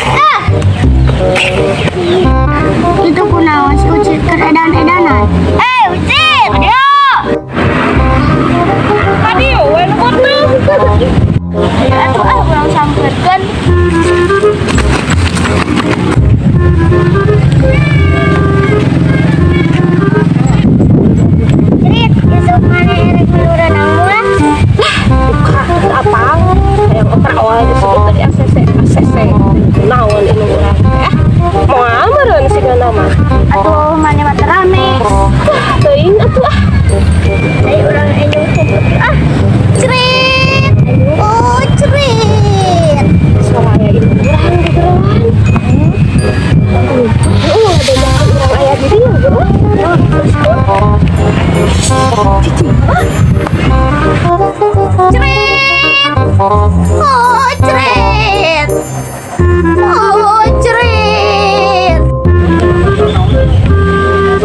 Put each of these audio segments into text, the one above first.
Ah! Itu kunaon si Ucit keur edan-edanan? Eh, Ucit! Ayo! Tadi we nu tuh. Ayo atuh ah, urang sampeurkeun. Crit, isuk maneh erek milu renang moal? Apa? Hayang overall disebut tadi ACC ACC. Naon ini urang teh? Moal meureun sigana mah. Atuh maneh mah teu rame. Teuing atuh ah. Ayo urang enjong kumpul ah. Crit. Oh, crit. Soalnya ini urang gegeroan. Heeh, ada yang urang aya di dieu geus. Cici. Crit. Oh, crit. Oh, crit.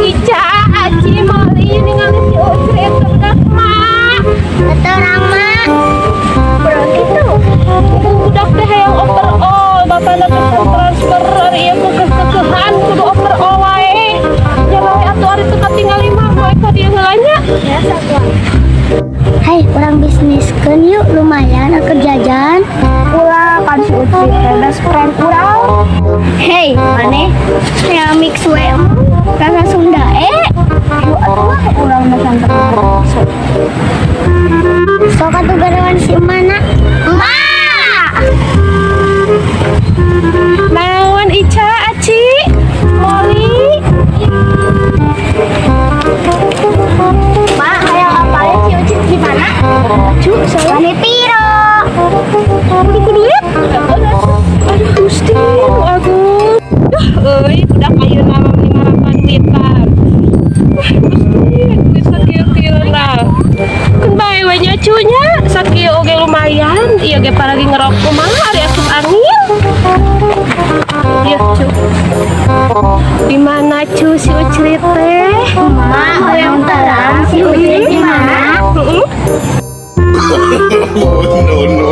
Ica, Aci, Mali, ningali si Ucrit budak mah. Terang mak. Kurang gitu. Budak teh hayang overall, bapana teh transfer ari ieu kekeh-kekehan kudu overall wae. Nya bae atuh ari teu katingali mah moe ka dieu heula nya. Biasa tuh. Hai, urang bisniskeun yuk, lumayan aku jajan. Ulah kan si Ucit teh best friend urang. Hei, maneh yang mix we rasa Sunda eh. Yuk atuh ah, urang mah santet. Sok atuh garawan si mana? Mak! Naon Ica, Aci, Moli? Mak, hayang apalin si Ucit gimana? Cu, saya Mane piro? Kudu duit. Aduh Gusti, nu agung. Duh, euy, budak ayeuna mah meni marapa duitan. Wah, Gusti, duit sakieu-kieu lah. Keun bae we nya cu nya, sakieu oge lumayan. Ieu ge paragi ngerok kumaha ari asup angin. Ieu cu. Di mana cu si Ucrit teh? Mak, hayang terang si Ucit di mana? Heeh. No, no,